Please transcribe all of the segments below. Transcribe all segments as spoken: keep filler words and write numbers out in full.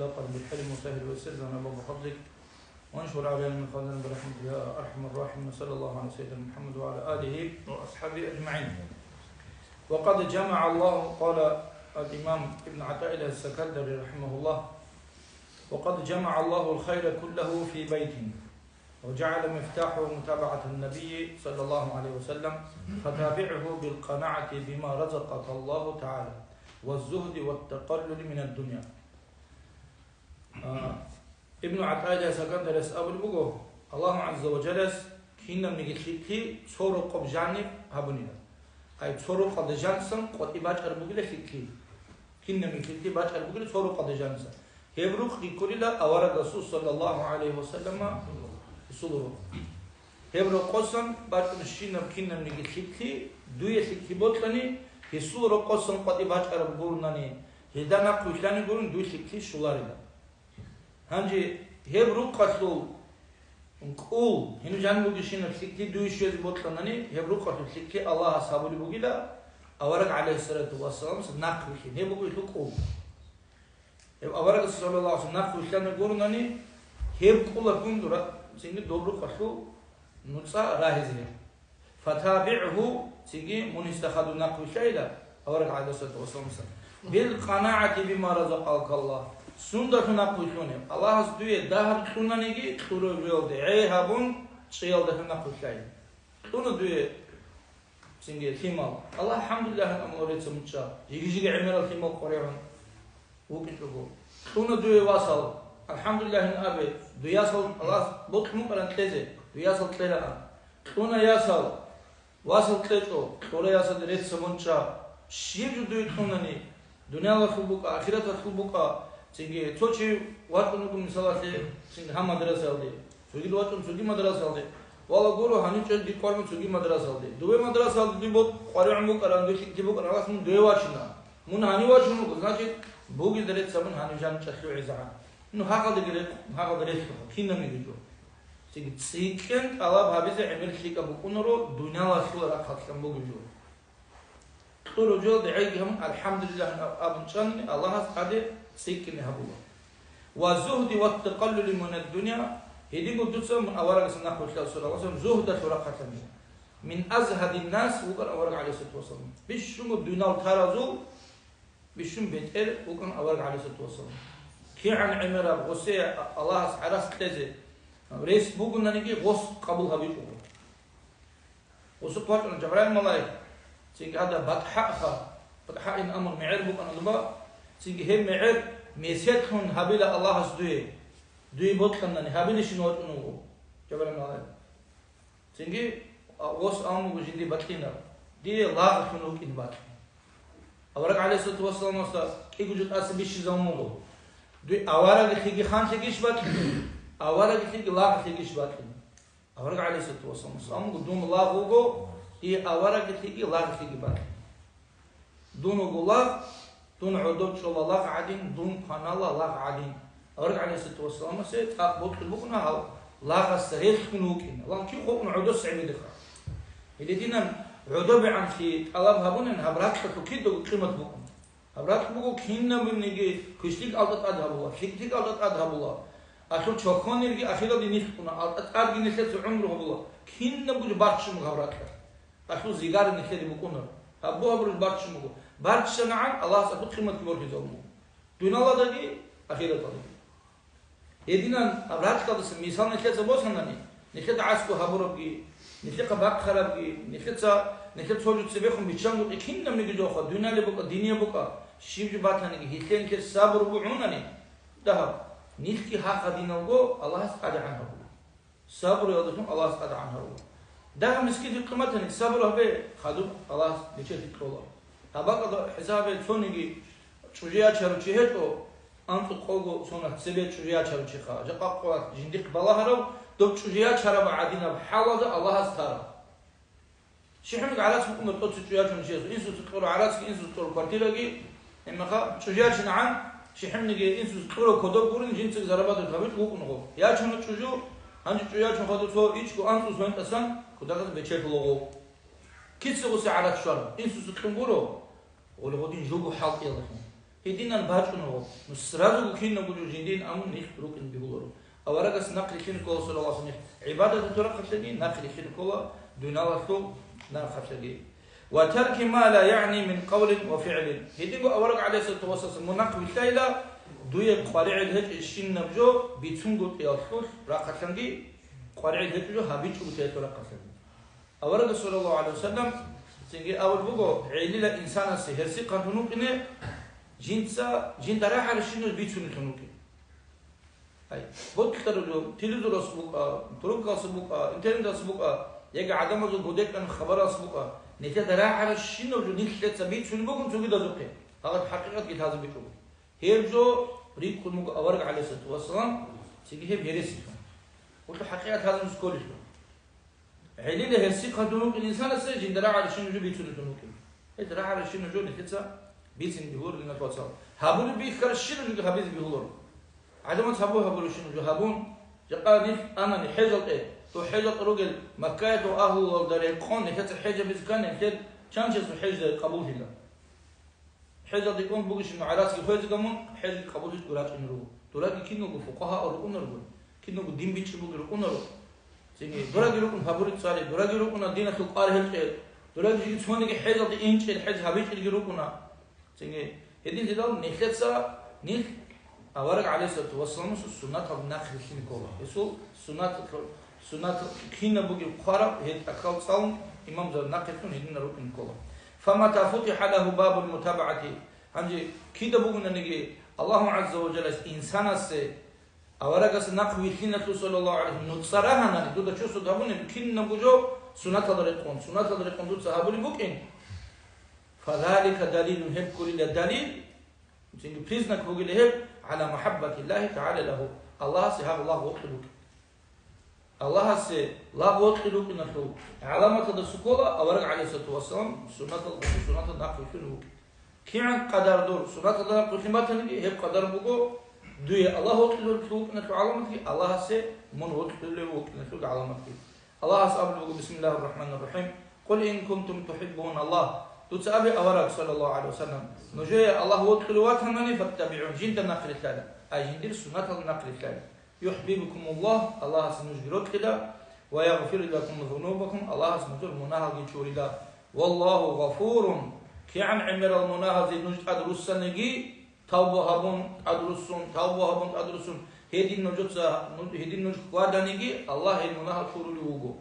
لا قلب الحلم وسهل ويسر لنا باب فضلك وانشر علينا من فضلك برحمتك يا أرحم الراحمين. صلى الله على سيدنا محمد وعلى آله وأصحابه أجمعين. وقد جمع الله، قال الإمام ابن عطاء الله السكندري رحمه الله، وقد جمع الله الخير كله في بيت، وجعل مفتاحه متابعة النبي صلى الله عليه وسلم، فتابعه بالقناعة بما رزقك الله تعالى، والزهد والتقلل من الدنيا. А, Ибну ГӀатаилла Сакандарас абулеб буго, Аллагьу ГӀазза ва Жаллас кинабниги лъикӀлъи цо рокъоб жаниб гьабунила. Ай, цо рокъалда жансан къватӀи бачӀараб бугила лъикӀлъи. Кинабниги лъикӀлъи бачӀараб бугила цо рокъалда жансан. Гьеб рукъги кколила авараг Расул саллаллагьу гӀалайгьи ва саллама гьесул рукъ. Гьеб рокъосан бачӀунщинаб кинабниги лъикӀлъи, дуе лъикӀлъи бокьани, гьесул рокъосан къватӀи бачӀараб гурунани, гьелда нахъвилълъани гурун дуе лъикӀлъи щоларила. Гьанже гьеб рукъалъул кӀул, гьениб жаниб бугебщинаб лъикӀлъи дуе щвезе бокьанани, гьеб рукъалъул лъикӀлъи Аллагьас гьабулеб бугила, авараг гӀалайгьиссалату вассаламас нахъвилълъин, гьеб буго гьелъул кӀул. Гьеб аварагас саллаллагьу гӀалайгьи ва саллам нахъвилълъана гурунани, гьеб кӀулалъун дура-, цинги доб рукъалъул нуцӀа рагьизе. ФатабигӀгьу, цинги мун гьесда хадуб нахъвилълъайила, авараг гӀалайгьиссалату вассаламас. БилкъанагӀати бима разакъакаллагь. Сундалъун нахъвилълъунеб? Аллагьас дуе дагьаб кьунаниги, кьураб жоялде гӀей гьабун, чӀеялдалъун нахъвилълъайила. Кьуна дуе цинги лъимал. Аллагь, алхӀамдулиллагь, амма гьорица мунча. Жиги-жиги гӀемерал лъимал къваригӀун вукӀинчӀого. Кьуна дуе васал. АлхӀамдулиллагь абе, дуе ясал Аллагьас бокьун букӀаран кьезе, дуе ясал кьела. Кьуна ясал, васал кьечӀо, кьура ясалде рецц гьабун чӀа. Щиб жо дуе кьунани, дуниялалъул букӀа, ахираталъул букӀа, цинги цо чи вачӀун вуго мисалалъе, цинги гьаб мадрасаялде, цогидал вачӀун цоги мадрасаялде, вала гуро, гьанив чӀезе дир къваригӀун цоги мадрасаялде. Дуе мадрасаялде дир бо-, къваригӀун букӀаран, дуе лъикӀлъи букӀаран, Аллагьас мун дуе вачина. Мун гьанив вачун вуго, значит, бугезда рецц гьабун гьанив жанив чӀалъугӀизегӀан. Ну, гьагъалдаги рекъ-, гьагъалда релълъухъа, кинабниги жо. Цинги цӀикӀкӀин тӀалаб гьабизе гӀемер лъикӀаб букӀунаро, дуниялалъул рахъалъан бугеб жо. Кьураб жоялде гӀейги гьабун, алхӀамдулиллагь абун чӀанани, Аллагьас тӀаде цӀикӀкӀине гьабула. Ва зугьди ва такъаллули мунад-дунья, гьединго дуца мун аварагасда нахъвилълъа, саллаллагьу гӀалайгьи ва саллам, зугьдалъул рахъалъан. Мин азгьадин нас вукӀана авараг гӀалайгьиссалату вассалам. Бищунго дуниял таразул бищун бетӀер вукӀана авараг гӀалайгьиссалату вассалам. КигӀан гӀемераб гъосие Аллагьас гӀарац кьезе рес бугонаниги, гъос къабул гьабичӀого. Гъосухъ вачӀана Жабраил малаик, цинги гьадаб БатӀхӀаъха, БатӀхӀаъин абун мегӀер букӀана доба, цинги гьеб мегӀер меседлъун гьабила Аллагьас дуе, дуе бокьанани, гьабилищин вачӀун вуго Жабраил малаик. Цинги, а, гъос абун буго жиндие бакьинаб, дие лагълъун вукӀин бакьи. Авараг гӀалайгьиссалату вассаламасда кӀиго жо тӀаса бищизабун буго. Дуе авараглъиги ханлъигищ бакьине? Авараглъиги лагълъигищ бакьине? Авараг гӀалайгьиссалату вассаламас абун буго, дун лагъ вуго, дие авараглъиги лагълъиги бакьине. Дун вуго лагъ, дун гӀодов чӀола лагъ гӀадин, дун кванала лагъ гӀадин. Авараг гӀалайгьиссалату вассаламасе цӀакъ бокьун букӀуна гьал лагъасда релълъун вукӀин. Лагъ кив хъукъун гӀодос гӀемедеха. Гьединан гӀодобегӀанлъи тӀалаб гьабунин, гьаб ракьалъул кидаго къимат букӀун. Гьаб ракь буго кинабниги квешлъи кӀалда тӀад гьабула, лъикӀлъи кӀалда тӀад гьабула. Алъул чохьонирги ахиралде нилъ кьуна, алтӀа тӀадги нилъеца гӀумру гьабула. Кинабго барччун буго гьаб ракьалъ. Алъул зигара нилъеде букӀуна. Гьаб бугьабураб барччун буго. БарччанагӀан Аллагьас алъул къиматги борхизабун буго. Дуниялалдаги ахираталдаги. Гьединан гьаб ракьалдаса мисал нилъеца босанани, нилъеда гӀаскӀу гьабурабги, нилъехъа бахъарабги, нилъеца, нилъер цо жо цебехун биччан букӀи кинабниги жоха, дунияле букӀа, диния букӀа, щиб жо батаниги, гьелъе нилъер сабру гьунани, дагьаб, нилъги гьагъадиналго Аллагьас тӀадегӀан гьабула. Сабруялдалъун Аллагьас тӀадегӀан гьарула. Дагьаб мискинлъи къиматани сабру гьабе, хадуб Аллагьас бечелъи кьола. Гьаб бакӀалда хӀисабе цониги чӀужу ячарав чи гьечӀо, анцӀукъого соналъ цебе чӀужу ячарав чиха, жакъа къоялъ жиндихъ балагьарав, доб чӀужу ячараб гӀадинаб хӀалалда Аллагьас тараб. ЩихӀимлъиги гӀарац букӀуна тӀоцебе чӀужу ячунев чиясул, инсуца кьураб гӀарацги, инсуца кьураб квартираги, гьебмехалъ чӀужу ячинегӀан, щихӀимлъиги инсуца кьураб кодоб гурин, жинцаги зарабатывать гьабичӀого вукӀунаго. Ячуна чӀужу, гьанже чӀужу ячун хадуб цо ичӀго анцӀго соналъ тӀасан кодобе бечелъулаго. Кица гъосе гӀарац щвараб, инсуца кьун гуро, гъоле гъодин жого хӀалтӀиялдалъун. Гьединан бачӀун вуго. Ну, сразу кинабго жо жиндин амун нилъ рукӀин бегьуларо. Аварагас нахъ рилълъине ккола, саллаллагьу гӀалайгьи ва саллам, гӀибадаталъул рахъалъаги, нахъ рилълъине ккола дуниялалъул рахъалъаги. Ва тарки ма ла ягӀни мин къавлин ва фигӀлин. Гьединго авараг, гӀалайгьиссалату вассалам, мун нахъ вилълъайила, дуе къваригӀел гьечӀебщинаб жо бицунгутӀиялъул рахъалъанги, къваригӀел гьечӀеб жо гьабичӀогутӀиялъул рахъалъанги. Аварагас, саллаллагьу гӀалайгьи ва саллам, цинги абулеб буго, гӀелила инсанасе гьерсихъан тун вукӀине, жинца, жинда рагӀарабщинаб бицунелъун вукӀин. Ай, бокьараб жо, телевизоралъ букӀа, трубкаялъ букӀа, интернеталъ букӀа, яги гӀадамазул гьудекӀан хабаралъ букӀа, нилъеда рагӀарабщинаб жо нилъеца бицунеб бугин цогидазухъе, гьаб хӀакъикъатги лъазе битӀуго. Гьеб жо рикӀкӀун буго авараг, гӀалайгьиссалату вассалам, цинги гьеб гьересилъун. Гьелъул хӀакъикъат лъазе нуж кколелъул. ГӀелила гьерсихъан тун вукӀин инсанасе жинда рагӀарабщинаб жо бицунелъун вукӀин. Гьеб рагӀарабщинаб жо нилъеца бицин бегьуларо, диналъул вацал. Гьабулеб бихьарабщинаб жоги гьабизе бегьуларо. ГӀадамаз гьабу-гьабурабщинаб жо гьабун, жакъа нилъ анани хӀежалде, дов хӀежалда ругел Маккаялъул агьлуялда рекъон нилъеца хӀеж гьабизе ккани, нилъер чанчасул хӀежда къабуллъила. ХӀежалде кӀун бугищин гӀарацги хвезеги мун, хӀежги къабуллъичӀого рачӀунел руго. Дураги киналго фукъагьа рукӀунарого, киналго дин бичӀчӀи буги рукӀунаро. Цинги дураги рукӀун гьабураб цӀари, дураги рукӀуна диналъул кӀвар гьечӀел, дураги жиги цониги хӀежалде инчӀел, хӀеж гьабичӀелги рукӀуна. Цинги гьединлъидал нилъеца, нилъ авараг, гӀалайгьиссалату вассаламасул суннаталда нахъ рилълъине ккола. Гьесул суннаталъ-, суннат кинаб бугеб хъвараб гьеб тӀахьал цӀалун, имамзабаз нахъе кьун гьединал рукӀине ккола. Фамата футихӀа лагьу бабул мутабагӀати. Гьанже кида бугонаниги, Аллагьу гӀазза ва жаллас инсанасе аварагасда нахъ вилълъиналъул, саллаллагьу гӀалайгьи ва саллам, нуцӀа рагьанани, дуда чосуда гьабунеб кинабго жо суннаталда рекъон, суннаталда рекъон дуца гьабулеб букӀин, фазалика далилун, гьеб кколила далил, цинги признак бугила гьеб, гӀала мухӀаббатиллагьи тагӀала лагьу, Аллагьасе гьаб лагъ вокьулеб букӀин. Аллагьасе лагъ вокьулеб букӀиналъул гӀаламаталдаса ккола авараг, гӀалайгьиссалату вассалам, суннатал-, суннаталда нахъ вилълъунев вукӀин. КигӀан къадар дур суннаталда нахъ вилълъин батаниги, гьеб къадар буго дуе Аллагь вокьулев вукӀиналъул гӀаламатги, Аллагьасе мун вокьулев вукӀиналъул гӀаламатги. Аллагьас абулеб буго, бисмиллагьир рахӀманир рахӀим, «Къул ин кунтум тухӀиббуналлагь», дуца абе, авараг, саллаллагьу гӀалайгьи ва саллам, нужее Аллагь вокьулев ватанани, фаттабигӀун, жинда нахъ рилълъайила, ай жиндир суннаталда нахъ рилълъайила. «ЮхӀбибкумуллагь», Аллагьас нужги рокьила, «ва ягъфир лакум зунубакум», Аллагьас нужер мунагьалги чурила. «Валлагьу гъафурун», кигӀан гӀемерал мунагьазе нуж тӀад руссаниги, тавба гьабун, тӀад руссун, тавба гьабун, тӀад руссун, гьедин нужеца, ну, гьедин нуж хьваданиги, Аллагь гьел мунагьал чурулев вуго.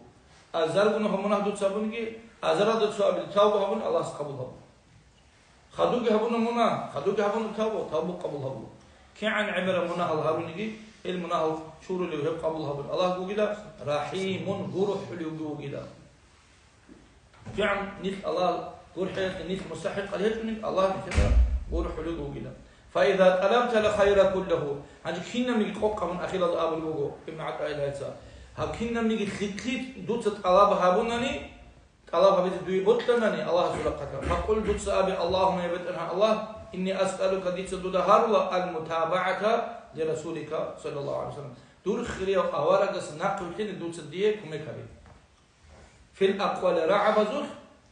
Азарго нухалъ мунагь дуца гьабуниги, азаралда цо абилеб тавба гьабун, Аллагьас къабул гьабун. Хадуги гьабуна мунагь, хадуги гьабуна тавба, тавба къабул гьабула. КигӀан гӀемераб мунагьал гьабуниги, гьел мунагьал чурулев гьеб къабул гьабун Аллагь вугила, рахӀимун, гурхӀулевги вугила. КигӀан нилъ Аллагь гурхӀелъе нилъ мустахӀикъал гьечӀони, Аллагь нилъеда гурхӀулев вугила. «Фаиза тӀалабтал хайра куллагьу», гьанже кинабниги къокъ гьабун ахиралда абулеб буго Ибн ГӀатаиллагьица, гьаб кинабниги лъикӀлъи дуца тӀалаб гьабунани, тӀалаб гьабизе дуе бокьанани Аллагьасул рахъалъа, факъул, дуца абе, Аллагьумма, я БетӀергьан Аллагь, инни асъалука, дица дуда гьарула, ал-мутабагӀата ли Расулика, саллаллагьу гӀалайгьи ва саллам, дур хирияв аварагас нахъвилълъине дуца дие кумек гьабе. Фил акъвали, рагӀабазулъ,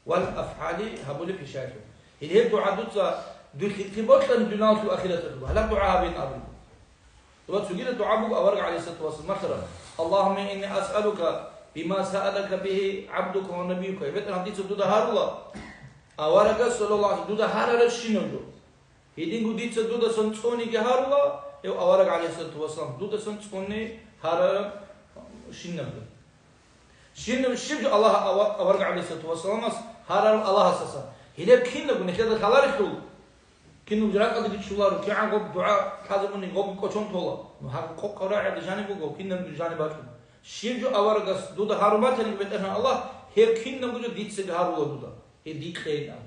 вал афгӀали, гьабулеб пишаялъулъ. Гьеб дугӀа дуца дуе лъикӀлъи бокьани дуниялалъул ахираталъул, гьалаб дугӀа гьабеян абулеб. Ва цогидаб дугӀа буго авараг, гӀалайгьиссалату вассалам, масала, «Аллагьумма инни асъалука бима саалака бигьи гӀабдука ва набиюка», я БетӀергьан, дица дуда гьарула, аварагас, саллаллагьу гӀалайгьи ва саллам, дуда гьарарабщинаб жо. Гьединго дица дудасан цӀуниги гьарула, гьев авараг, гӀалайгьиссалату вассалам, дудасан цӀуни гьарарабщинаб жо. Щиб, щиб жо Аллагь ава-, авараг, гӀалайгьиссалату вассаламас, гьарарав Аллагьасдасан. Гьелеб кинабго нилъеда лъаларелъул, кинабго ракӀалдаги чӀоларо, кигӀан гъоб дугӀа лъазабуни гъоб кӀочон тола. Ну, гьаб къокъаб рагӀида жаниб буго, кинабго жаниб бачӀун. Щиб жо аварагас дуда гьарун батаниги, БетӀергьан Аллагь, гьеб кинабго жо дицаги гьарула дуда. Гьеб дикьейин абун.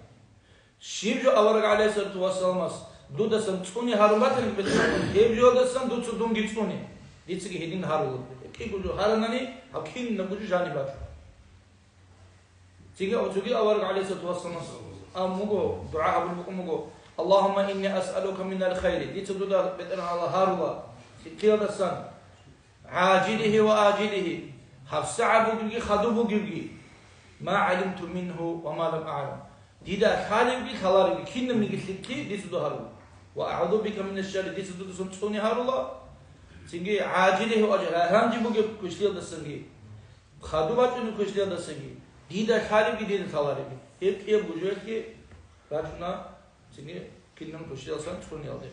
Щиб жо авараг, гӀалайгьиссалату вассаламас, дудасан цӀуни гьарун батаниги, БетӀергьан, гьеб жоялдасан дуца дунги цӀуне, дицаги гьедин гьарула. КӀиго жо гьаранани, гьаб кинабго жо жаниб бачӀун. Цинги, цоги авараг, гӀалайгьиссалату вассаламас, абун буго, дугӀа гьабулеб букӀун буго, «Аллагьумма инни асъалука минал хайри», дица дуда, БетӀергьан Аллагь, гьарула лъикӀлъиялдасан, гӀажилигьи ва ажилигьи, гьабсагӀат бугебги, хадуб бугебги, ма гӀалимту мингьу ва ма лам агӀлам, дида лъалебги лъаларебги кинабниги лъикӀлъи дица дуда гьарула. Ва агӀузу бика минаш-шарри, дица дудасан цӀуни гьарула, цинги гӀажили гьуаджи, гьарамги бугеб квешлъиялдасанги, хадуб бачӀунеб квешлъиялдасанги, дида лъалебги, дида лъаларебги. Гьеб кӀиябго жоялъги рачӀуна, цинги кинаб квешлъиялдасан цӀуниялде.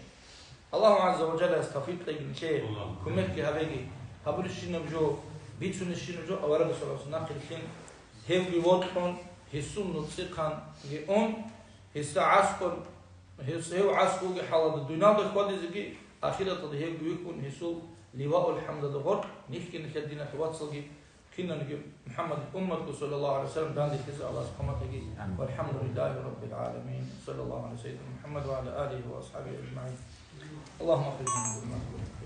Аллагьу гӀазза ва жаллас тавфикъ кьеги нилъее, кумекги гьабеги, гьабулебщинаб жо, бицунебщинаб жо аварагасул нахъе рилълъин, гьевги вокьун, гьесул нуцӀихъанги ун, гьесда гӀаскӀун, гьес гьев гӀаскӀуги хӀалада дуниялда хьвадизеги, ахираталда гьевги вихьун, гьесул ливаул хӀамдалда гъоркь, нилъги нилъер диналъул вацалги, киналги МухӀаммадил умматго, саллаллагьу гӀалайгьи ва саллам, данделъизе Аллагьас хъаматаги. Амин. Валхамдулиллагьи раббил гӀаламин. Саллаллагьу гӀала сайидина МухӀаммад ва гӀала алигьи ва асхӀабигьи ажмагӀин. Аллагьумма ахрижна мин зулуматил